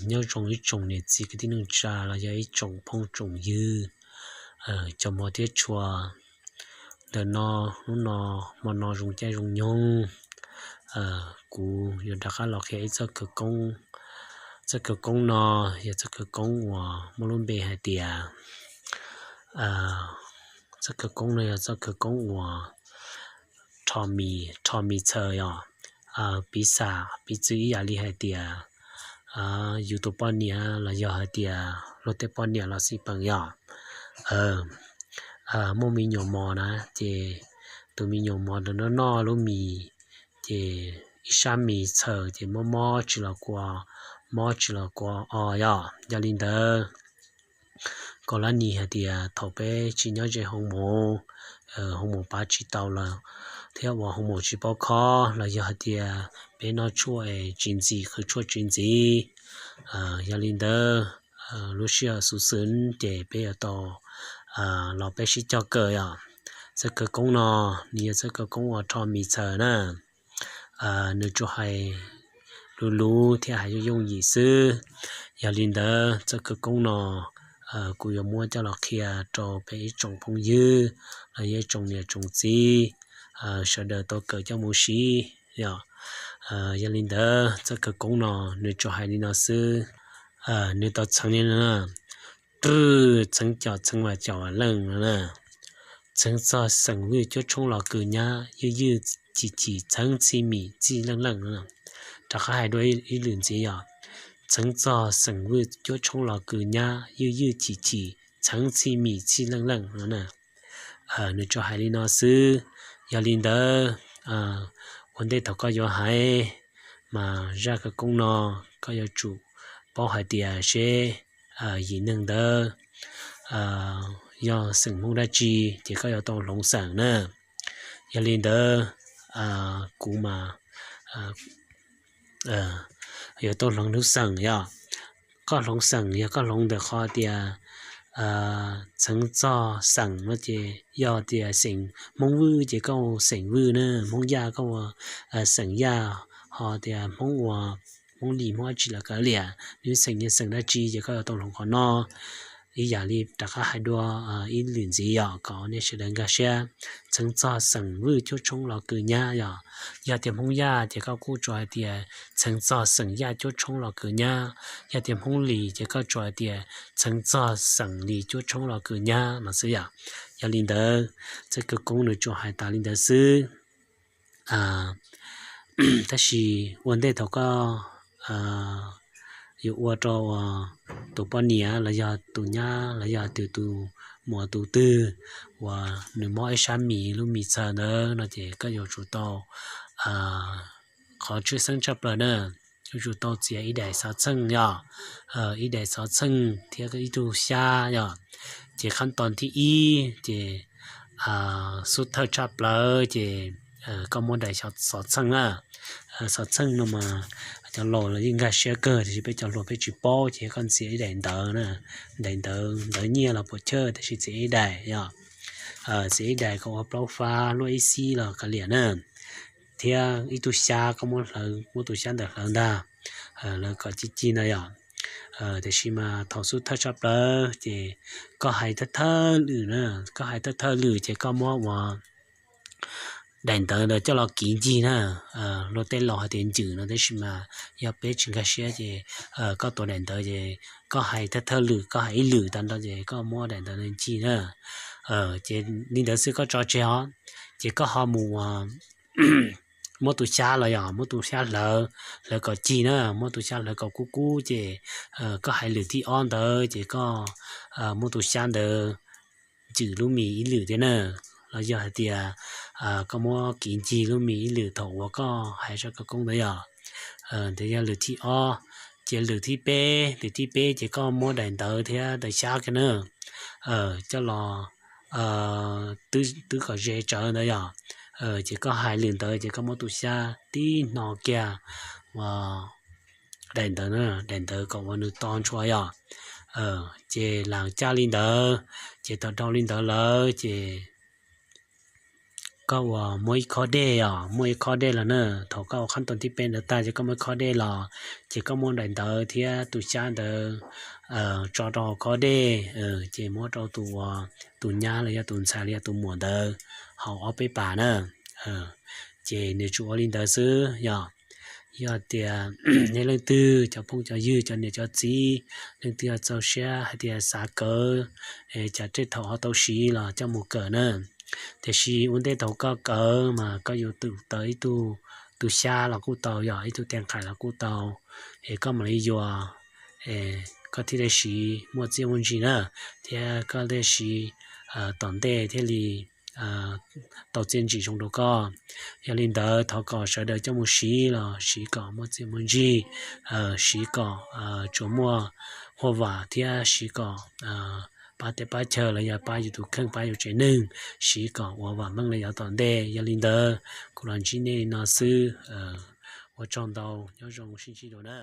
Nyob zoo ib tsoom niam txiv kwv tij neej tsa los yog ib tsoom phooj tsoom ywg, cov muaj thiab tshua. Ntawm no, hnub no, hmo no zoo caij zoo nyoog, kuv yuav rov qab los qhia ib txoj khawv koob. Txoj khawv koob no yog txoj khawv koob uas muaj lub npe hais tias, txoj khawv koob no yog txoj khawv koob uas rho mis, rho mis txhaws yom. Piv xam piv txwv ib yam li hais tias yus tus poj niam los yog hais tias luag tej poj niam los xij peem yom, muaj me nyuam mos na, ces tus me nyuam mos ntawd noj noj lub mis, ces ib sab mis txhaws ces mob mob tsis los kua, mob tsis los kua o yom. Yog li ntawd, koj lab nis hais tias thaum peb tsis nyob ze hoo maum, hoo maum pav tsis tau lawm, thiab uas hoo maum tsis paub khob los yog hais tias peb noj tshuaj es tsis ntxim, qhwv tshuaj tsis ntxim, yog li ntawd, lub sij hawm xub xwm ces peb yuav tau los peb sib cog kawm yom. Txoj khawv koob no nws yog txoj khawv koob uas rho mis txhaws na. Nws tsuas hais luv luv thiab hais yooj yooj yim xwb. Yog li ntawd txoj khawv koob no kuv yuav muab coj los qhia rau peb ib tsoom phooj ywg los yog ib tsoom niam tsoom txiv sawv daws tau kawm coj mus siv yom. Yog li ntawd txoj khawv koob no nws tsuas hais li no xwb. Nws tau txheev li no: Rwj txheev com txheev vam com vam leej no na, txheev txog xeem vwj cuab tshoob los kws nyab, ywj ywj chim chim txheev txhij mim txij leej leej no. Rov qab hais dua ib lwm ntxiv yom: txheev txog xeem vwj cuab tshoob los kws nyab, ywj ywj chim chim txheev txhij mim txij leej leej no na. Nws tsuas hais li no xwb. Yog li ntawd, ua ntej thaum koj yuav hais mas zaj khawv koob no koj yuav tsum paub hais tias seb yim neeg ntawd yog xeem Hmoob dab tsi ces koj yuav tau hloov xeem na. Yog li ntawd kuv mas yuav tau hloov lub xeem yom. Koj hloov xeem yog koj hloov ntawm qhov tias txheev txog xeem no ces yog tias xeem Hmoob Vwj ces koj ua xeem Vwj na, Hmoob Yaj koj ua xeem Yaj, ho tias Hmoob ua Hmoob Lis Hmoob dab tsi los kav liam, nws xeem yog xeem dab tsi ces koj yuav tau hloov qhov no. Ib yam li rov qab hais dua ib lwm ntxiv yom kom nej sawv daws nkag siab. Txheev txog xeem vwj cuab tshoob los kws nyab yom. Yog tias Hmoob Yaj ces koj kuj tsuas hais tias txheev txog xeem Yaj cuab tshoob los kws nyab. Yog tias Hmoob Lis ces koj tsuas hais tias txheev txog xeem Lis cuab tshoob los kws nyab no xwb yom. Yog li ntawd, txoj khawv koob nws tsuas hais tas li ntawd xwb. Tab sis ua ntej thaum koj yuav ua rau tus poj niam los yog tus nyab los yog tus, tus muam tus twg uas nws mob ib sab mis lub mis txhaws ntawd no ces koj yuav tsum tau, qhov tshwj xeeb tshaj plaws na, yuav tsum tau txiav ib daim xov txheej yom, ib daim xov txheej thiab ib tug xyab yom. Ces qhab toj thib ib ces xub thawj tshaj plaws ces koj muab daim xov txheej na. Xov txheej no mas cov laus los yeej nkag siab kawg tiam sis peb cov hluas peb tsis paub ces koj txiav ib daim ntawv na, daim ntawv, ntawv nyiaj los puas chawj tab sis txiav ib daim yom. Txiav ib daim kom ua plaub fab luaj ib xib los kav liam na. Thiab ib tug xyab koj muab hlawv, muab tus xyab ntawd hlawv ntag, hlawv kom ci ci ntag yom. Tiam sis mas thaum xub thawj tshaj plaws ces koj hais thawj thawj lwm na, koj hais thawj thawj lwm ces koj muab ua daim ntawv ntawd coj los kiv ncig na. Luag tej laus hais tias ncwm no tab sis mas yog peb tsis nkag siab ces koj tuav daim ntawv ces koj hais thawj thawj lwm, koj hais ib lwm tag nrho ces koj muab daim ntawv ntawd ncig na. Ces li ntawd xwb koj tso tseg os. Ces koj ho mus ua muab tus xyab los yog muab tus xyab hlawv, hlawv kom cig na, muab tus xyab hlawv kom kub kub ces koj hais lwm thib ob ntawd ces koj muab tus xyab ntawd ncwm lub mis ib lwm thiab na. Los yog hais tias koj muab kiv ncig lub mis ib lwm thaum uas koj hais zaj khawv koob ntawd yom. Ntawd yog lwm thib ob. Ces lwm thib peb, lwm thib peb ces koj muab daim ntawv thiab daim xyab kiag na coj los twb kom ze tsawv ntawd yom. Ces koj hais lwm ntawd ces koj muab tus xyab tib hno kiag ua daim ntawv na, daim ntawv kom ua nws to ntshua yom. Ces lam caj li ntawd, ces thaum dhau li ntawd lawm ces koj uas muaj ib khob dej os, muaj ib khob dej los na, thaum koj ua khab toom thib peb ntawd tag ces koj muaj ib khob dej los, ces koj muab daim ntawv thiab tus xyab ntawd tso rau hauv khob dej, ces muab rau tus, tus nyab los yog tus ntxhais los yog tus muam ntawd haus ob peb pas na. Ces nws tsuas ua li ntawd xwb yog. Yog tias nej leej twg cov phooj cov ywg cov niam cov txiv, leej twg ho txaus siab hais tias xav kawm, cas tej thaum ho tau siv los coj mus kawm na. Tiam sis ua ntej thaum koj kawm mas koj yuav tsum tau ib tug, tus xyab los kuj tau, yog ib tug tes nqhais los kuj tau, es koj mam li yuav, koj thiaj li siv muaj txiaj muaj ntsig na, thiab koj thiaj siv tom ntej thiaj li tau txiaj ntsig zoo rau koj. Yog li ntawd thov kom sawv daws coj mus siv los siv kom muaj txiaj muaj ntsig, siv kom tsuas muaj huaj vam thiab siv kom pab teb pab chaw los yog pab yus tus kheej pab yus tsev neeg, siv kom ua vam meej li yav tom ntej. Yog li ntawd kuv los ntsib nej li no xwb, ua tsaug ntau, nyob zoo sib ntsib dua na.